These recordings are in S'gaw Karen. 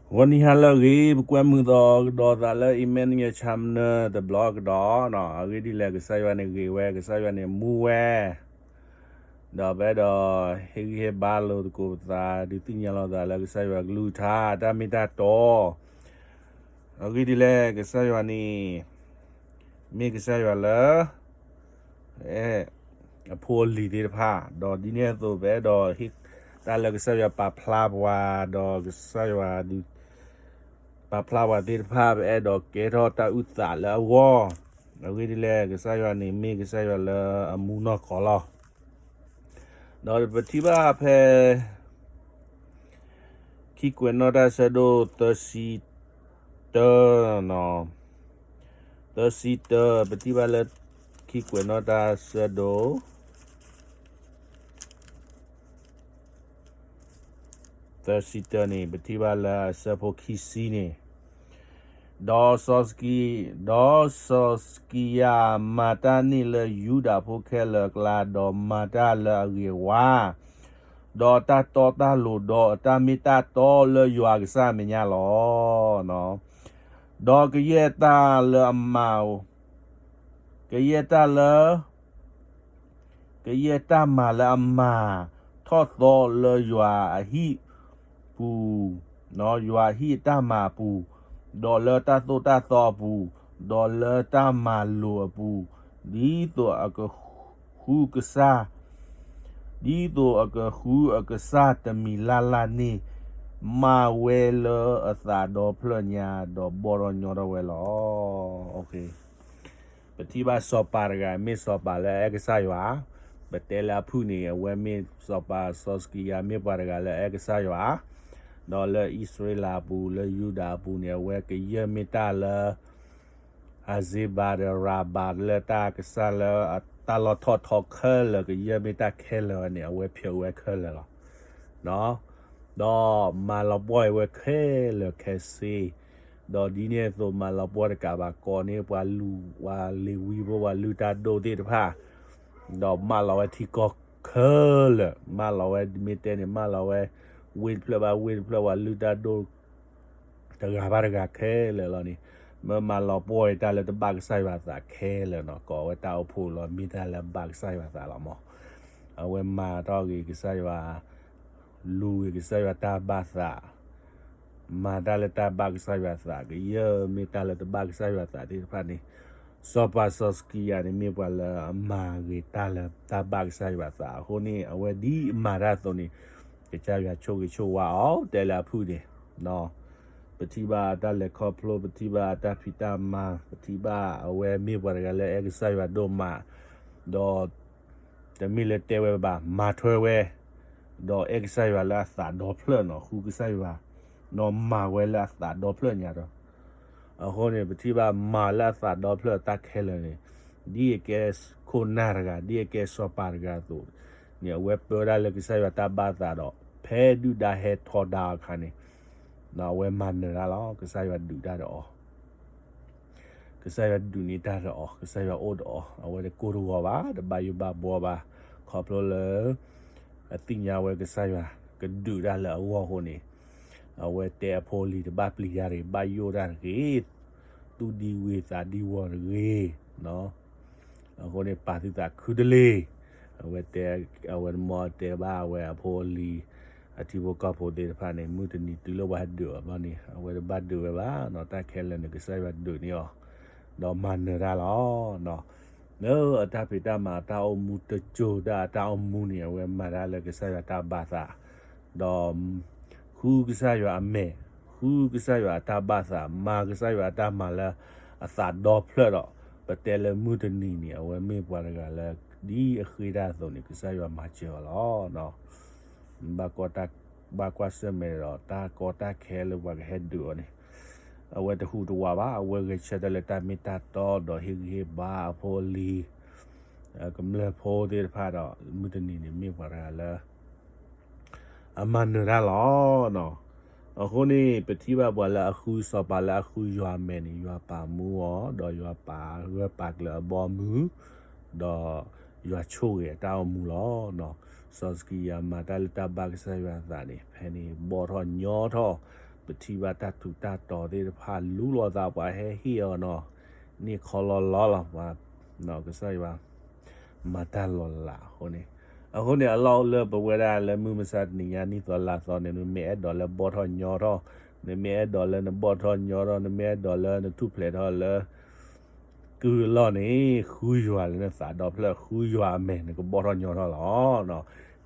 ဂီၤနံၤဟါလၢအဂ့ၤ, ပကွဲမုာ်သီကဒီးသးလၢ Emmanuel Channel တဘျီကဒီး, အဂ့ၢ်ဒ်လဲၣ်, ကစၢ်ယွၤန့ၣ်ဂ့ၤဝဲ, ကစၢ်ယွၤန့ၣ်မူဝဲ, ဒီးပအဲၣ်ဒိးဟ့ၣ်ဂံၢ်ဟ့ၣ်ဘါလိာ်သကိးပသး, ဒုးသ့ၣ်ညါလိာ်သးလၢကစၢ်ယွၤကလုၢ်ကထါ တၢ်မ့ၢ်တၢ်တီ, အဂ့ၢ်ဒ်လဲၣ်, ကစၢ်ယွၤန့ၣ် မ့ၢ်ကစၢ်ယွၤလၢ အဖိအလံၤသ့ၣ်တဖၣ်, ဒီးဒ်န့ၣ်အသိး ပအဲၣ်ဒိးဟ့ၣ်တၢ်လၢကစၢ်ယွၤပာ်ဖျါပှၤ, ဒီးကစၢ်ယွၤ ပာ်ဖျါပှၤသ့ၣ်တဖၣ် ပအဲၣ်ဒိးကဲထီၣ်တၢ်အုၣ်သးလၢအဂီၢ်, အဂ့ၢ်ဒ်လဲၣ်, ကစၢ်ယွၤန့ၣ်မ့ၢ်ကစၢ်ယွၤလၢအမူနီၢ်ကီၢ်လီၤ. ဒီးပထံၣ်ဘၣ်ဖဲ ခံကွဲးနီၣ်တၢ်ဆၢဒိၣ်သၢဆံတၢ, သၢဆံတၢ, ပထံၣ်ဘၣ်လၢ ခံကွဲးနီၣ်တၢ်ဆၢဒိၣ် သၢဆံတၢန့ၣ် ပထံၣ်ဘၣ်လၢအဆၢဖိခံဆံန့ၣ်, ဒီးစီၤစကံ, ဒီးစီၤစကံယၤမၤတၢ်န့ၣ်လၢယူဒၤဖိခဲလၢာ်အကျါ, ဒီးမၤတၢ်လၢအဂ့ၤဝါ, ဒီးတၢ်တီတၢ်လိၤ, ဒီးအတၢ်မ့ၢ်တၢ်တီလၢယွၤကစၢ်အမဲာ်ညါလီၤ. ဒီးကယဲၢ်တၢ်လၢအမၤ, ကယဲၢ်တၢ်လၢ ကယဲၢ်တၢ်မၤလၢအမၤထီၣ်သီလၢယွၤအဟံၣ်ပူၤ, ယွၤအဟံၣ်အတၢ်မၤအပူၤ, ဒီးလၢတၢ်သိၣ်တၢ်သီအပူၤ, ဒီးလၢတၢ်မၤလိာ်အပူၤ, ဒ်သိးအကဃုကစၢ်, ဒ်သိးအကဃုအကစၢ်တမံၤလၢ်လၢ်န့ၣ်, မၤဝဲလၢအသးဒီဖျၢၣ်ညါ, ဒီးဘီၣ်ထီၣ်ညီထီၣ်ဝဲလီၤ. ပထံၣ်ဘၣ်စီၤပၤတဂၤ မ့ၢ်စီၤပၤလၢအအဲၣ်ကစၢ်ယွၤ, ပတဲလၢအဖုၣ်န့ၣ် အဝဲမ့ၢ်စီၤပၤစီၤစကံယၤ မ့ၢ်ပှၤတဂၤလၢအအဲၣ်ကစၢ်ယွၤ, ဒီးလၢအံၣ်စရ့လးအပူၤ လၢယူဒၤအပူၤန့ၣ် အဝဲကယဲၢ်မ့ၢ်တၢ်လၢ အၤစ့ဘၤဒီးရၤဘၤလၢတၢ်ကစၢ်လၢတၢ်လီၢ်ထီၣ်ထီခဲလၢာ် ကယဲၢ်မ့ၢ်တၢ်ခဲလၢာ်ဝဲန့ၣ် အဝဲဖျိးဝဲခဲလၢာ်လီၤ. ဒီးမၤလီၤပှီၢ်အီၤဝဲခဲလၢာ်ခဲဆ့, ဒီးဒ်န့ၣ်အသိးမၤလီၤပှီၢ်တကးဘၣ် ကိးန့ၢ်ပှၤလူၤ ပှၤလ့ၤဝံဖိ ပှၤလုၢ်တၢ်ဒိၣ်သ့ၣ်တဖၣ်, ဒီးမၢလီၤဝဲထံကီၢ်ခဲလၢာ်, မၢလီၤဝဲမ့ၢ်တဲန့ၣ် မၢလီၤဝဲ ဝ့ၢ်တဖျၢၣ်ဘၣ်ဝ့ၢ်တဖျၢၣ် ပှၤလုၢ်တၢ်ဒိၣ် တဂၤဘၣ်တဂၤခဲလၢာ်လီၤန့ၣ်, မၢမၤလီၤပှီၢ်အီၤတၢ်လၢတဘၣ်ကစၢ်ယွၤသးခဲလၢာ်နီၤ, ကိးဝဲတၢ်အိၣ်ဖှိၣ်လီၤ မ့ၢ်တၢ်လၢဘၣ်ကစၢ်ယွၤသးလီၤမး. အဝဲမၤတၢ်ဂ့ၤကစၢ်ယွၤ, လူၤဂ့ၤကစၢ်ယွၤတၢ်ဘၣ်သး, မၤတၢ်လၢတၢ်ဘၣ်ကစၢ်ယွၤသး ကယဲၢ်မ့ၢ်တၢ်လၢတဘၣ်ကစၢ်ယွၤသးသ့ၣ်တဖၣ်န့ၣ်, စီၤပၤစီၤစကံယၤန့ၣ် မ့ၢ်ပှၤလၢအမၤဂ့ၤတၢ်လၢတၢ်ဘၣ်ကစၢ်ယွၤသးအဃိန့ၣ် အဝဲဒ်အမၤတၢ်အသိးန့ၣ် ကစၢ်ယွၤဆိၣ်ဂ့ၤဆိၣ်ဝါအီၤ တဲလၢအဖုၣ်န့ၣ်, ပထံၣ်ဘၣ်တၢ်လဲၤခီဖျိ ပထံၣ်ဘၣ်တၢ်ဖံးတၢ်မၤ ပထံၣ်ဘၣ်အဝဲမ့ၢ်ပှၤတဂၤလၢအအဲၣ်ကစၢ်ယွၤဒိၣ်မး, ဒီး တမ့ၢ်လၢတဲဝဲဘၣ် မၤထွဲဝဲ, ဒီးအဲၣ်ကစၢ်ယွၤလၢအသးဒီဖျၢၣ်နီၤ ဃုကစၢ်ယွၤ, ဒီးမၤဝဲလၢအသးဒီဖျၢၣ်ညါဒီး, အဃိန့ၣ် ပထံၣ်ဘၣ်မၤလၢအသးဒီဖျၢၣ်တၢ်ခဲလၢာ်န့ၣ်, ဒ်အကဲခိၣ်နၢ်တဂၤ ဒ်အကဲစီၤပၤတဂၤအသိးန့ၣ် အဝဲပၢတၢ်လၢကစၢ်ယွၤတၢ်ဘၣ်သးဒီး ဖဲဒုၣ်ဒါဟဲထီဒါအခါန့ၣ် အဝဲမၤနၢၤတၢ်လီၤ. ကစၢ်ယွၤဒုးတၢ်ဒီးအီၤ ကစၢ်ယွၤဒုးန့ၢ်တၢ်ဒီးအီၤ ကစၢ်ယွၤအိၣ်ဒီးအီၤ အဝဲတကိၢ်တဂီၤဘၣ် တဘၣ်ယိၣ်ဘၣ်ဘှီဘၣ်, ခီဖျိလၢ အသ့ၣ်ညါဝဲကစၢ်ယွၤကဒုးတၢ်လၢအဂီၢ်အဃိန့ၣ်, အဝဲတဲအဖိအလံၤတဘၣ်ပျံၤတၢ်တဂ့ၤ ဘၣ်ယိၣ်တၢ်တဂ့ၤ, သူၣ်ဒံဝံသးဒံဝီၤတဂ့ၤ အဃိန့ၣ် ပာ်သုသးခုတလ့ၢ်, အဝဲတဲ, အဝဲတမီတဲဘၣ်အဝဲအဖိအလံၤ အထံဖိကီၢ်ဖိသ့ၣ်တဖၣ်န့ၣ် မုၢ်တနံၤတုၤလၢပှၤဒုးအီၤဘျီန့ၣ် အဝဲတဘၣ်ဒုးဝဲဘၣ်နီၤ တၢ်ခဲလၢာ်န့ၣ် ကစၢ်ယွၤဒုးန့ၢ်အီၤ, ဒီးမၤနၢၤတၢ်လီၤ. လၢအတၢ်ဖံးတၢ်မၤအတၢ်အိၣ်မူတစိၤတၢ်အတၢ်အိၣ်မူန့ၣ် အဝဲမၤတၢ်လၢကစၢ်ယွၤတၢ်ဘၣ်သး, ဒီး ဃုကစၢ်ယွၤအမဲာ်, ဃုကစၢ်ယွၤအတၢ်ဘၣ်သး, မၤကစၢ်ယွၤအတၢ်မၤလၢအသးဒီဖျၢၣ်ဒီး, ပတဲလၢမုၢ်တနံၤန့ၣ် အဝဲမ့ၢ်ပှၤတဂၤလၢ ဒ်အဃ့တၢ်အသိးန့ၣ် ကစၢ်ယွၤမၤစၢၤအီၤလီၤ. ဘၣ်ကွၢ်ဆၢၣ်မဲာ်ဒီး တၢ်ကီတၢ်ခဲလၢပှၤကဟဲဒုးအီၤန့ၣ်, အဝဲတဟူးတဝးဘၣ်, အဝဲဂဲၤဆၢထၢၣ်လၢတၢ်မ့ၢ်တၢ်တီဒီးဟ့ၣ်ဂံၢ်ဟ့ၣ်ဘါအဖိအလံၤ ကမျၢၢ်ဖိသ့ၣ်တဖၣ်ဒီး မုၢ်တနံၤန့ၣ် မ့ၢ်ပှၤတဂၤလၢ အမၤနၢၤတၢ်လီၤ. အဃိန့ၣ် ပထံၣ်ဘၣ်ပှၤလၢအဃုစီၤပၤလၢအဃုယွၤအမဲာ်န့ၣ် ယွၤပာ်မူအီၤ ဒီးယွၤပာ်ဂၢၢ်ပာ်ကျၢၤအဘီအမုၢ်, ဒီးယွၤဆိၣ်ဂ့ၤအတၢ်အိၣ်မူလီၤ. စီၤစကံယၤမၤတၢ်လၢတၢ်ဘၣ်ကစၢ်ယွၤအသးန့ၣ် ဖဲန့ၣ်ဘီၣ်ထီၣ်ညီထီၣ် ပထံၣ်ဘၣ်တၢ်ထူးတၢ်တီၤသ့ၣ်တဖၣ်လူလီၤသး ပှၤဟဲဟ့ၣ်အီၤနီၤ, န့ၢ်ခီလီၤလီၤလီၤ, ပှၤ ကစၢ်ယွၤ မၤတၢ်လီၤလးအဃိန့ၣ်, အဃိန့ၣ် အလီၢ်အိၣ်လၢပဝဲဒၣ်လၢမုၢ်မဆါတနံၤညါနံၣ်သီလါသီန့ၣ် နမ့ၢ်အဲၣ်ဒိးလၢဘီၣ်ထီၣ်ညီထီၣ်, နမ့ၢ်အဲၣ်ဒိးလၢနဘီၣ်ထီၣ်ညီထီၣ်, နမ့ၢ်အဲၣ်ဒိးလၢနထူၣ်ဖျဲးထီၣ်လၢ ကုၢ်အလီၢ်န့ၣ် ဃုယွၤလၢနသးဒီဖျၢၣ် ဃုယွၤအမဲာ် နကဘီၣ်ထီၣ်ညီထီၣ်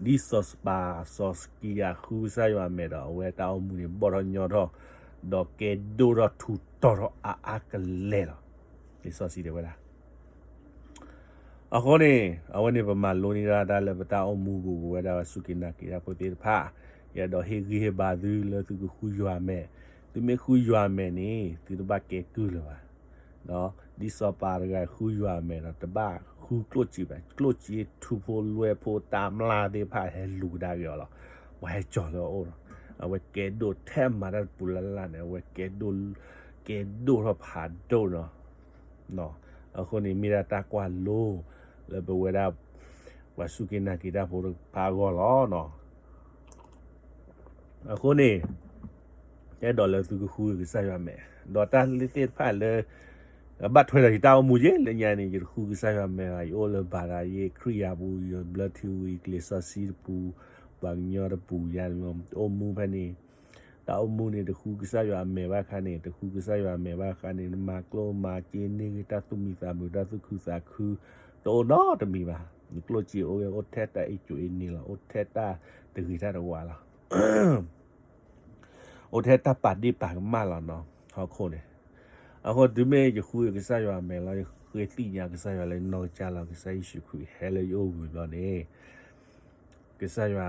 လီၤ. ဒ်စီၤပၤစီၤစကံယၤဃုကစၢ်ယွၤအမဲာ်ဒီး အဝဲတၢ်အိၣ်မူန့ၣ် ဘီၣ်ထီၣ်ညီထီၣ်, ဒီးကဲဒိၣ်ထီၣ်ထူးတီၤထီၣ်အါအါကလဲာ်လီၤ. လံာ်စီဆှံတဲဝဲဒၣ် အဃိန့ၣ် အဝဲန့ၣ်ပမၤလိန့ၢ်ဒၣ်တၢ်လၢပတၢ်အိၣ်မူပူၤ ပဝဲဒၣ်ပှၤစူၢ်က့ၤနာ်က့ၤတၢ်ဖိသ့ၣ်တဖၣ်, ယအဲၣ်ဒိးဟ့ၣ်ဂံၢ်ဟ့ၣ်ဘါသုလၢသုကဃုယွၤအမဲာ်, သုမ့ၢ်ဃုယွၤအမဲာ်န့ၣ် သုတဘၣ်ကဲကုၢ်လၢၤဘၣ်. ဒ်စီၤပၤတဂၤဃုယွၤအမဲာ်ဒီး တဘၣ်ဃုကျိၣ်စ့ဘၣ်, ကျိၣ်စ့ထူဖိလွဲဖိတၢ်မျၢ်သ့ၣ်တဖၣ်ဟဲလူၤကဒါက့ၤအီၤလီၤ. ပှၤဟဲကၠီၤလၢအအိၣ်လီၤ. အဝဲကဲဒိၣ်ထဲမၤတၢ်တပူၤလၢ်လၢ်န့ၣ် အဝဲကဲဒိၣ်, ကဲဒိၣ်ထီၣ်ဖးဒိၣ်နီၤ. အဃိန့ၣ်မ့ၢ်ဒၣ်တၢ်ကွၢ်လိလၢပဝဲဒၣ် ပှၤစူၢ်က့ၤနာ်က့ၤတၢ်ဖိတဖၣ်အဂီၢ်လီၤ. အဃိန့ၣ် အဲၣ်ဒိးလၢသုကဃုကစၢ်ယွၤအမဲာ်, ဒီးတၢ်လၢသ့ၣ်တဖၣ်လၢ ဘၣ်ထွဲဒီးယတၢ်အိၣ်မူယဲလၢညါန့ၣ် ယတဃုကစၢ်ယွၤအမဲာ်ဘၣ်, ယအိၣ်လၢဘၣ်ဒၣ်ယဲခရံာ်ယၤပူၤ, ယဘျၢထံဝံၤကျဲးစီဆှံတပူၤ, ပှၤကညီတပူၤယါ, အိၣ်မူဖဲန့ၣ်, တၢ်အိၣ်မူန့ၣ် တဃုကစၢ်ယွၤအမဲာ်ဘၣ်ခါန့ၣ်, တဃုကစၢ်ယွၤအမဲာ်ဘၣ်ခါန့ၣ် နမၤကျိၣ်မၤစ့န့ၢ်ဂ့ၤ တၢ်သူၣ်မံသးမုာ် တၢ်သူၣ်ခုသးခု တအိၣ်နီတမံၤဘၣ်. နကျိၣ်စ့အိၣ်ဂ့ၤ အိၣ်ထဲတၢ်အ့ၣ်ကူအ့ၣ်နံၤလီၤ, အိၣ်ထဲတၢ်တဂ့ၤတၢ်တဝါလီၤ. အိၣ်ထဲတၢ်ပာ်ဒ့ၣ်ပာ်ကမၣ်လီၤနီၤ, ဟီၣ်ခိၣ်န့ၣ်. အဃိတုၤမ့ၢ်ယဃုကစၢ်ယွၤအမဲာ်လီၤ, ယဃ့သ့ၣ်ညါကစၢ်ယွၤလၢယနီၢ်ကစၢ်လီၤ, ကစၢ်ယ့ၣ်ၡူးခရံာ်ဟဲလၢယအိၣ်ဝံၤဘျီန့ၣ် ကစၢ်ယွၤ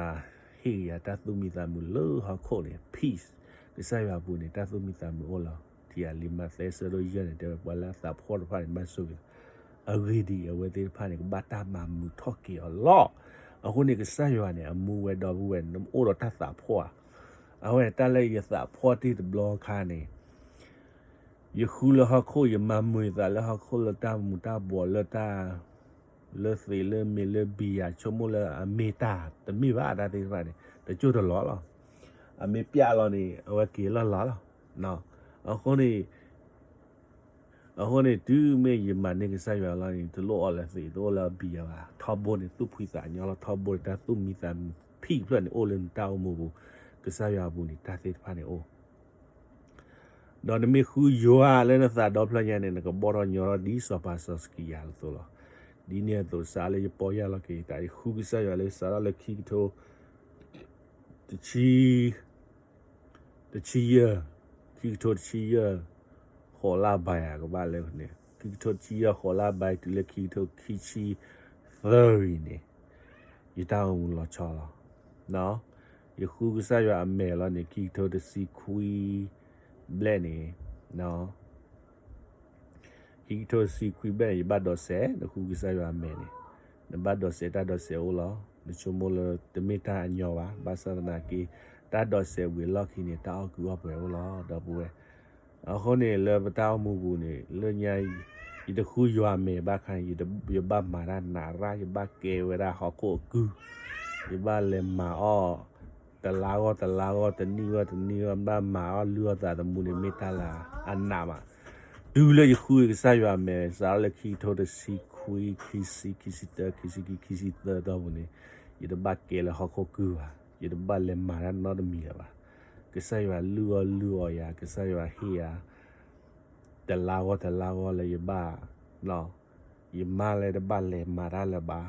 ဟ့ၣ်က့ၤယၤတၢ်သူၣ်မံသးမုာ်လၢဟီၣ်ခိၣ်န့ၣ် peace, ကစၢ်ယွၤအပူၤန့ၣ် တၢ်သူၣ်မံသးမုာ်အိၣ်လီၤ. ထံၣ်ယၤလံာ်မးသဲဆၢဒိၣ်ယဲၢ်န့ၣ် တဲဝဲပှၤလၢအသးဖှီၣ်တဖၣ်န့ၣ် ဘၣ်ဆိၣ်ဂ့ၤလီၤ. အဂ့ၢ်ဒ်အံၤ, အဝဲသ့ၣ်တဖၣ်န့ၣ် ကဘၣ်တၢ်မၤမုာ်ထီၣ်က့ၤအီၤလီၤ. အဃိန့ၣ် ကစၢ်ယွၤန့ၣ် အမူဝဲဒီပုၢ်ဝဲၢ်န့ၣ် နအိၣ်ဒီးတၢ်သးဖှီၣ်ဧါ. အဝဲတၢ်လၢယသးဖှီၣ်တ့ၢ်တဘျီခါန့ၣ် ယဃုလၢဟီၣ်ခိၣ်, ယမၤမုာ်ယသးလၢဟီၣ်ခိၣ်လၢတၢ်မူၤတၢ်ဘှီးလၢတၢ် လၢသ့းလၢမ့ၤလၢဘံယၤ ဆိကမိၣ်လၢအမ့ၢ်တၢ်တမ့ၢ်ဘၣ် တၢ်သ့ၣ်တဖၣ်န့ၣ် တကၠိၢ်တလီၤလီၤ. အမ့ၢ်ပျၢ်လီၤန့ၣ် အဝဲက့ၤလီၢ်လီၤလီၤ. အဃိန့ၣ် အဃိန့ၣ် တုၤမ့ၢ်ယမၤန့ၢ်ကစၢ်ယွၤလီၤန့ၣ် တလိၣ်အီၣ်လၢသ့း တအိၣ်လၢအဘံယၤဘၣ်. ထီဘိန့ၣ် သူၣ်ဖှံသးညီလီၤ. ထီဘိန့ၣ် တၢ်သူၣ်မံသးမုာ်ဖံးဖျၢၣ်န့ၣ် အိၣ်လၢနတၢ်အိၣ်မူပူၤ, ကစၢ်ယွၤအပူၤန့ၣ် တၢ်သ့ၣ်တဖၣ်န့ၣ်အိၣ် ဒီးနမ့ၢ်ဃုယွၤလၢနသးဒီဖျၢၣ်ညါန့ၣ် နကဘီၣ်ထီၣ်ညီထီၣ်ဒ်စီၤပၤစီၤစကံယၤအသိးလီၤ. ဒ်န့ၣ်အသိး စးလၢယပီၢ်ယၢ်လီၤက့ၤသး ယဃုကစၢ်ယွၤလၢစးထီၣ်လၢခံကထိ တဆံ တဆံယဲၢ်, ခံကထိတဆံယဲၢ် ဃိးလါဘၣ်ယၤ ကဘၣ်လၢန့ၣ် ခံကထိတဆံယဲၢ် ဃိးလါဘၣ် တုၤလၢခံကထိခံဆံသၢအံၤန့ၣ် ယတၢ်အိၣ်မူလီၤဆီလီၤ. ယဃုကစၢ်ယွၤအမဲာ်လီၤန့ၣ် ခံကထိတဆံခွံဘျဲၣ်န့ၣ် ခံကထိတဆံခွံဘျဲၣ်န့ၣ် ယဘၣ်ဒိးစဲး နဃုကစၢ်ယွၤအမဲာ်န့ၣ် နဘၣ်ဒိးစဲး တၢ်ဒိးစဲးအိၣ်လီၤ. နဆိကမိၣ်လၢတမ့ၢ်တၢ်အညီဘၣ်. ဘၣ်ဆၣ်သနာ်က့ တၢ်ဒိးစဲးဝံၤအလီၢ်ခံန့ၣ် တၢ်အီၣ်ကုၢ်အီၣ်ပှဲၤအိၣ်လီၤ ဒီပုၢ်ဝဲၢ်. အဃိန့ၣ် လၢပတၢ်အိၣ်မူပူၤန့ၣ် လၢညါ ယတဃုယွၤအမဲာ်ဘၣ်ခါန့ၣ် ယဘၣ်မၤတၢ်နးရၣ် ယဘၣ်ကဲဝဲဒၣ်ဟီၣ်ခိၣ်အကုၢ်, ယဘၣ်လဲၤမၤအီၣ် တလါဂီၢ်တလါဂီၢ် တနံၣ်ဂီၢ်တနံၣ်ဂီၢ် ဘၣ်မၤအီၣ်လုၢ်အီၣ်သးသမူန့ၣ် မ့ၢ်တၢ်လၢအနးမး. တုၤလၢယဃုကစၢ်ယွၤအမဲာ် စးထီၣ်လၢခံကထိတဆံခွံ ခံဆံ ခံဆံ ခံဆံတၢ ခံဆံခံ ခံဆံသၢတီၢ်ပူၤန့ၣ် ယတဘၣ်ကဲလၢဟီၣ်ခိၣ်ကုၢ်ဘၣ်, ယတဘၣ်လဲၤမၤတၢ်နီတမံၤလၢၤဘၣ်. ကစၢ်ယွၤလုၢ်အီၣ်လုၢ်အီယၤ, ကစၢ်ယွၤဟ့ၣ်ယၤ တလါဂီၢ်တလါဂီၢ်လၢယဘၣ် ယမါလၢတဘၣ်လဲၤမၤတၢ်လၢၤဘၣ်,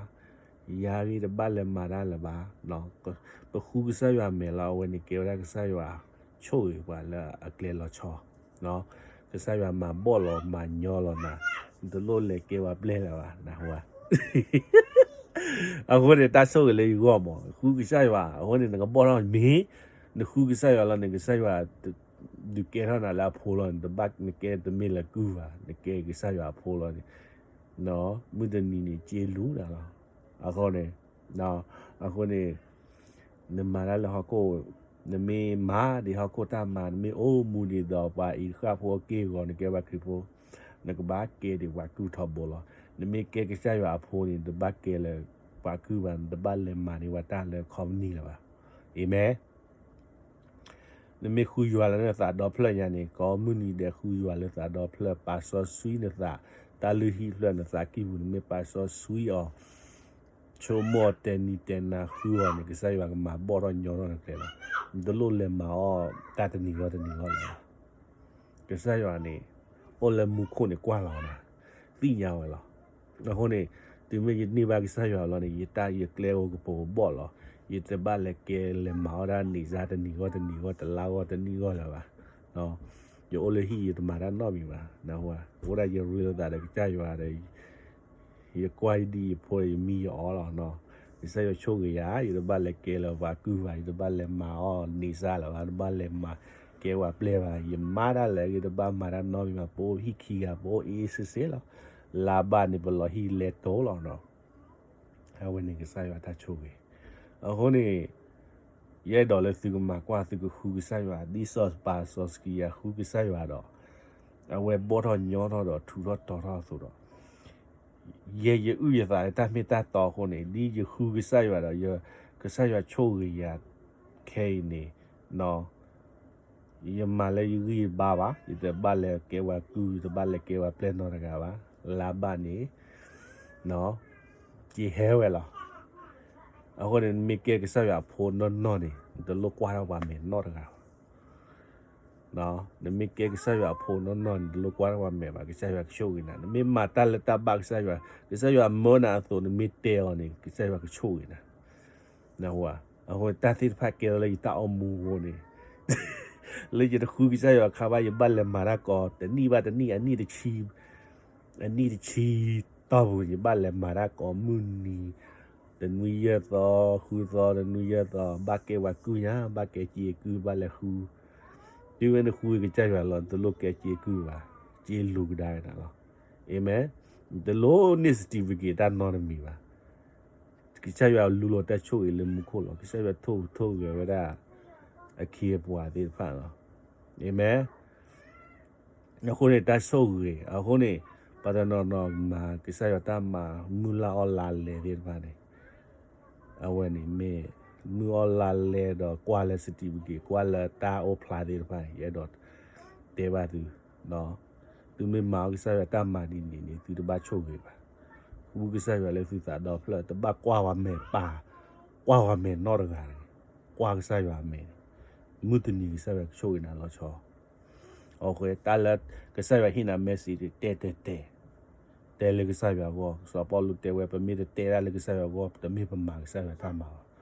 ယၤဂ့ၤတဘၣ်လဲၤမၤတၢ်လၢၤဘၣ်. ပဃုကစၢ်ယွၤအမဲာ်လီၤ. အဝဲန့ၣ်ကဲဝဲဒၣ်ကစၢ်ယွၤဆိၣ်ဂ့ၤပှၤလၢအကျဲလီၤဆီ, ကစၢ်ယွၤမၤဘီၣ်လီၤမၤညီလီၤနၤ, နတလိၣ်လဲၤကဲပှၤပျဲၢ်လၢၤဘၣ် နၢ်ဟူဧါ. အဃိန့ၣ် တၢ်ဆိၣ်ဂ့ၤလၢယဂီၢ်မး ဃုကစၢ်ယွၤ, အဃိန့ၣ် နကဘီၣ်ထီၣ်မ့ၢ် နဃုကစၢ်ယွၤလီၤန့ၣ် ကစၢ်ယွၤ ဒုးကဲထီၣ်နၤလၢအဖိလီၤန့ၣ် တဘၣ်နကဲတမ့ၢ်လၢကုၢ်ဘၣ်, နကဲကစၢ်ယွၤအဖိလီၤန့ၣ် မုၢ်တနံၤန့ၣ် က့လူၤနၤလီၤ. အဃိန့ၣ် အဃိန့ၣ် နမၤတၢ်လၢဟီၣ်ခိၣ်, နမ့ၢ်မၤဒ်ဟီၣ်ခိၣ်တၢ်မၤ, နမ့ၢ်အိၣ်မူဒ်သိးပှၤအံၤဃၣ်ဖိအက့ၢ်အဂီၤ နကဲပှၤခရံာ်ဖိ, နကဘၣ်ကဲဒံးပှၤကုၢ်ထီဘိလီၤ. နမ့ၢ်ကဲကစၢ်ယွၤအဖိန့ၣ် နတဘၣ်ကဲလၢပှၤကုၢ်ဘၣ်, နတဘၣ်လဲၤမၤန့ၢ်ပှၤတၢ်လၢခီပနံၣ်လၢၤဘၣ်. အၤမ့ၣ်. နမ့ၢ်ဃုယွၤလၢနသးဒီဖျၢၣ်ညါန့ၣ် ကိးမုၢ်နံၤဒဲးဃုယွၤလၢသးဒီဖျၢၣ် ပာ်စီဆှံနသး, တၢ်လုၢ်ဟံၣ်ဖျၢၣ်နသးကံၢ်ပူၤ နမ့ၢ်ပာ်စီဆှံအီၤ ဆိကမိၣ်တဲနံၤတဲနၤဃုအီၤန့ၣ် ကစၢ်ယွၤကမၤဘီၣ်ထီၣ်ညီထီၣ်နကျဲလီၤ. နတလိၣ်လဲၤမၤအီၣ်တၢ်တနံၤဂီၢ်တနံၤဂီၢ်လၢၤဘၣ်. ကစၢ်ယွၤန့ၣ် အိၣ်လၢမူခိၣ်န့ၣ်ကွၢ်လီၤနၤ, သ့ၣ်ညါဝဲလီၤ. အဃိန့ၣ် တုၤမ့ၢ်ယန့ၢ်ဘၣ်ကစၢ်ယွၤလီၤန့ၣ် ယတၢ်ယကျဲအိၣ်ကပိာ်ကဘီၣ်လီၤ. ယတဘၣ်လဲၤကဲလဲၤမၤအီၣ်တၢ်န့ၣ်စါ တနံၤဂီၢ်တနံၤဂီၢ် တလါဂီၢ်တနံၣ်ဂီၢ်လၢၤဘၣ်. ယအိၣ်လၢဟံၣ်ယတမၤတၢ်နီတမံၤဘၣ်. နၢ်ဟူဧါ, အိၣ်ဒၣ်ယရ့လိာ်သးဒီးကစၢ်ယွၤဒီး ယကွၢ်ယဒံၣ်ယဖိဒီးယမံယအီလီၤ. ကစၢ်ယွၤဆိၣ်ဂ့ၤယၤ ယတဘၣ်လဲၤကဲလၢၤပှၤကုၢ်ဘၣ်, ယတဘၣ်လဲၤမၤအီၣ်န့ၢ်စါလၢၤဘၣ်, တဘၣ်လဲၤမၤကဲပှၤပျဲၢ်ဘၣ်, ယမၤတၢ်လၢာ်ဂ့ၤ တဘၣ်မၤတၢ်နီတမံၤဘၣ်, ပအိၣ်ဟံၣ်ခံဂၤ ပအိၣ်အ့ၣ်စ့စ့လီၤ. လါဘၣ်န့ၣ် ပလီၤဟံၣ်လဲၤတိၤလီၤနီၤ. အဝဲန့ၣ်ကစၢ်ယွၤတၢ်ဆိၣ်ဂ့ၤ. အဃိန့ၣ် ယအဲၣ်ဒိးလၢသုကမၤကွၢ် သုကဃုကစၢ်ယွၤ ဒ်စီၤပၤစီၤစကံယၤဃုကစၢ်ယွၤဒီး အဝဲဘီၣ်ထီၣ်ညီထီၣ်ဒီးထူးထီၣ်တီၤထီၣ်အသိးဒီး ယဲယအုၣ်ယသးလၢတၢ်မ့ၢ်တၢ်တီအဃိန့ၣ် ဒ်ယဃုကစၢ်ယွၤဒီး ကစၢ်ယွၤဆိၣ်ဂ့ၤယၤခဲအံၤန့ၣ် ယမၤလၢယဂံၢ်ယဘါဘၣ်, ယတဘၣ်လဲၤကဲပှၤကုၢ် ယတဘၣ်လဲၤကဲပှၤပျဲၢ်နီတဂၤဘၣ်. လါဘၣ်န့ၣ် က့ၤဟဲဝဲလီၤ. အဃိန့ၣ် နမ့ၢ်ကဲကစၢ်ယွၤအဖိနီၢ်နီၢ်န့ၣ် နတလိၣ်ကွၢ်ထီၣ်ပှၤမဲာ်နီတဂၤဘၣ်. နမ့ၢ်ကဲကစၢ်ယွၤအဖိနီၢ်နီၢ်န့ၣ် နတလိၣ်ကွၢ်ထီၣ်ပှၤမဲာ်ဘၣ်, ကစၢ်ယွၤကဆိၣ်ဂ့ၤနၤ. နမ့ၢ်မၤတၢ်လၢတၢ်ဘၣ်ကစၢ်ယွၤ, ကစၢ်ယွၤမၢနၤအသိး နမ့ၢ်တဲအီၤန့ၣ် ကစၢ်ယွၤကဆိၣ်ဂ့ၤနၤ. နၢ်ဟူဧါ. အဃိတၢ်သ့ၣ်တဖၣ်ကဲထီၣ်လၢယတၢ်အိၣ်မူအဃိန့ၣ် လၢယတဃုကစၢ်ယွၤအခါဘၣ် ယဘၣ်လဲၤမၤတၢ်ကိး တနံၣ်ဘၣ်တနံၣ် အနံၣ်တဆံ အနံၣ်တဆံတီၢ်ပူၤ ယဘၣ်လဲၤမၤတၢ်ကိးမုၢ်နံၤ တနွံယဲၢ်သီ ဃုသီ တနွံယဲၢ်သီ ဘၣ်ကဲပှၤကုၢ်ညါ ဘၣ်ကဲစ့ကုၢ် ဘၣ်လဲၤဃု တုၤဝဲနဃုကစၢ်ယွၤလီၤ နတလိၣ်ကဲစ့ကုၢ်ဘၣ်, စ့လူၤကဒါဝဲဒၣ်လီၤ. အၤမ့ၣ်. နတလိၣ်န့ၢ် certificate တၢ်နီတမံၤဘၣ်. ကစၢ်ယွၤလူလီၤတၢ်ဆိၣ်ဂ့ၤလၢမူခိၣ်လီၤ. ကစၢ်ယွၤထိၣ်ဟူးထိၣ်ဂဲၤဝဲဒၣ် အခ့အပှၤသ့ၣ်တဖၣ်လီၤ. အၤမ့ၣ်. အဃိန့ၣ် တၢ်ဆိၣ်ဂ့ၤ အဃိန့ၣ် ပှၤတနီၤနီၤမၤ ကစၢ်ယွၤတၢ်မၤ မုၢ်လၢ်အီၣ်လါလဲသ့ၣ်တဖၣ်န့ၣ် အဝဲန့ၣ်မ့ၢ် မုၢ်အီၣ်လါလဲဒီးကွၢ်လၢ certificate ကွၢ်လၢတၢ်အိၣ်ဖျါသ့ၣ်တဖၣ်န့ၣ် ယအဲၣ်ဒိးတဲဘၣ်သု သုမ့ၢ်မၤအီၣ်ကစၢ်ယွၤတၢ်မၤဒ်န့ၣ်န့ၣ် သုတဘၣ်ဆိၣ်ဂ့ၤဘၣ်. ဃုကစၢ်ယွၤလၢသုသးဒီဖျၢၣ် တဘၣ်ကွၢ်ပှၤမဲာ်ပၢ်, ကွၢ်ပှၤမဲာ်နီတဂၤန့ၣ်, ကွၢ်ကစၢ်ယွၤအမဲာ်န့ၣ်, မုၢ်တနံၤကစၢ်ယွၤကဆိၣ်ဂ့ၤနၤလီၤဆီ. အဃိ တၢ်လၢကစၢ်ယွၤဟ့ၣ်နၤ message တဲတဲတဲ, တဲလၢကစၢ်ယွၤအဂီၢ်. စီၤပီလူးတဲဝဲ ပမ့ၢ်တတဲတၢ်လၢကစၢ်ယွၤအဂီၢ် တမ့ၢ်ပမၤကစၢ်ယွၤတၢ်မၤဘၣ်.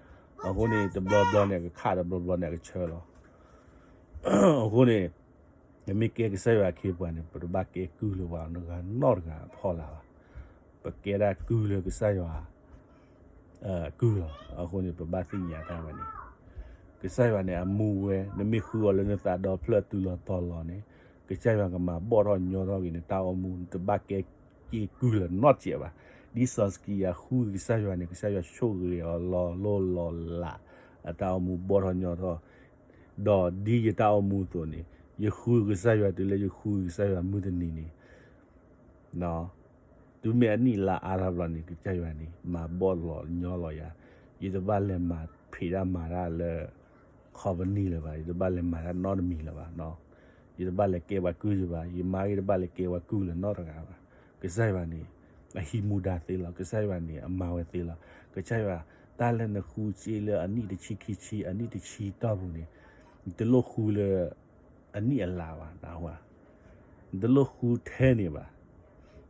အဃိန့ၣ် တဘျီဘျီန့ၣ် အကခး တဘျီဘျီန့ၣ် အကဆၢလီၤ. အဃိန့ၣ် ပမ့ၢ်ကဲကစၢ်ယွၤအခ့အပှၤန့ၣ် ပတဘၣ်ကဲကုၢ်လၢပှၤတဂၤနီတဂၤအဖီလာ်ဘၣ်. ပကဲဒၣ်ကုၢ်လၢကစၢ်ယွၤ ကုၢ်လီၤ. အဃိန့ၣ် ပဘၣ်သ့ၣ်ညါတၢ်ဝဲန့ၣ် ကစၢ်ယွၤန့ၣ် အမူဝဲ နမ့ၢ်ဃုအီၤလၢနသးဒီဖျၢၣ်တုၤလီၤတီၤလီၤန့ၣ် ကစၢ်ယွၤကမၤဘီၣ်ထီၣ်ညီထီၣ်က့ၤ နတၢ်အိၣ်မူ နတဘၣ်ကဲက့ၤကုၢ်လၢၤနီတစဲးဘၣ်. ဒ်စီၤစကံယၤဃုကစၢ်ယွၤန့ၣ် ကစၢ်ယွၤဆိၣ်ဂ့ၤအီၤလီၤလိၢ်လီၤလး အတၢ်အိၣ်မူဘီၣ်ထီၣ်ညီထီၣ် ဒီးဒ်ယတၢ်အိၣ်မူအသိးန့ၣ် ယဃုကစၢ်ယွၤတုၤလၢယဃုကစၢ်ယွၤမုၢ်တနံၤန့ၣ် တုၤမ့ၢ်အနံၣ်လါအါထီၣ်ဘျီန့ၣ် ကစၢ်ယွၤန့ၣ် မၤဘီၣ်လီၤညီလီၤယၤ, ယတဘၣ်လဲၤမၤဖံးတၢ်မၤတၢ်လၢ company လၢၤဘၣ်, ယတဘၣ်လဲၤမၤတၢ်နီတမံၤလၢၤဘၣ်, ယတဘၣ်လဲၤကဲပှၤကုၢ်ယၤဘၣ်, ယမါဂ့ၤတဘၣ်လဲၤကဲပှၤကုၢ်လၢၤနီတဂၤဘၣ်. ကစၢ်ယွၤန့ၣ် အဟံးမူဒါသ့လီၤ, ကစၢ်ယွၤန့ၣ် အမၤဝဲသ့လီၤ. ကစၢ်ယွၤ တၢ်လၢနဃုစ့လၢအနံၣ်တဆံခံဆံ အနံၣ်တဆံတီၢ်ပူၤန့ၣ် နတလိၣ်ဃုလၢ အနံၣ်အလါဘၣ်, နၢ်ဟူဧါ, နတလိၣ်ဃုထဲန့ၣ်ဘၣ်.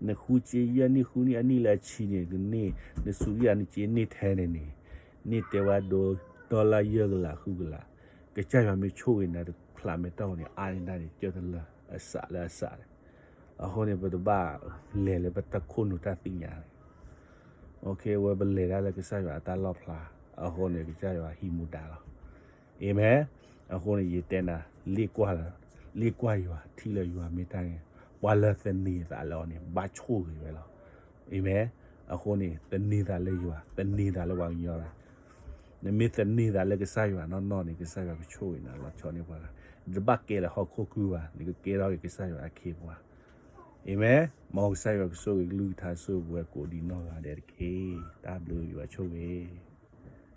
နဃုစ့ယဲၢ်နံၣ်ဃုနံၣ် အနံၣ်လၢအဆံန့ၣ် နန့ၢ် နဆူၣ်ယဲၢ်နစ့န့ၢ်ထဲန့ၣ်န့ၣ် န့ၢ်တဲဝဲဒိ dollar ယဲၢ်ကလးဃုကလး, ကစၢ်ယွၤမ့ၢ်ဆိၣ်ဂ့ၤနၤတဖျးမဲာ်တီၢ်ပူၤန့ၣ် အါန့ၢ်ဒၣ်န့ၣ် ကၢၢ်တလၢအစးလၢအစးန့ၣ်. အဃိန့ၣ် ပတဘၣ်လဲၤလၢပတၢ်ခိၣ်နူာ်တၢ်သ့ၣ်ညါန့ၣ် အဝဲပလဲၤတၢ်လၢကစၢ်ယွၤအတၢ်လီၣ်ဖျါ, အဃိန့ၣ် ကစၢ်ယွၤဟံးမူဒါလီၤ. အၤမ့ၣ်. အဃိန့ၣ် ယတဲနၤ လ့ၣ်ကွၢ်လၢ လ့ၣ်ကွၢ်ယွၤ ထံၣ်လၢယွၤမ့ၢ်တၢ်ဂ့ၤ, ပှၤလၢသန့ၤသးလၢအီၤန့ၣ် ဘၣ်ဆိၣ်ဂ့ၤဝဲလီၤ. အၤမ့ၣ်. အဃိန့ၣ် သန့ၤသးလၢယွၤ သန့ၤသးလၢပှၤကညီလီၤ. နမ့ၢ်သန့ၤသးလၢကစၢ်ယွၤနီၢ်နီၢ်န့ၣ် ကစၢ်ယွၤကဆိၣ်ဂ့ၤနၤလီၤဆီန့ၢ်ပှၤ, နတဘၣ်ကဲလၢဟီၣ်ခိၣ်ကုၢ်ဘၣ်, နကကဲထီၣ်က့ၤကစၢ်ယွၤအခ့အပှၤ. အၤမ့ၣ်. မ်ကစၢ်ယွၤကဆိၣ်ဂ့ၤကလုၢ်ကထါဆိၣ်ဂ့ၤပဝဲကိးဒံးနီၢ်ဂၤဒဲးတက့ၢ်. တၢ်ဘျုးယွၤဆိၣ်ဂ့ၤ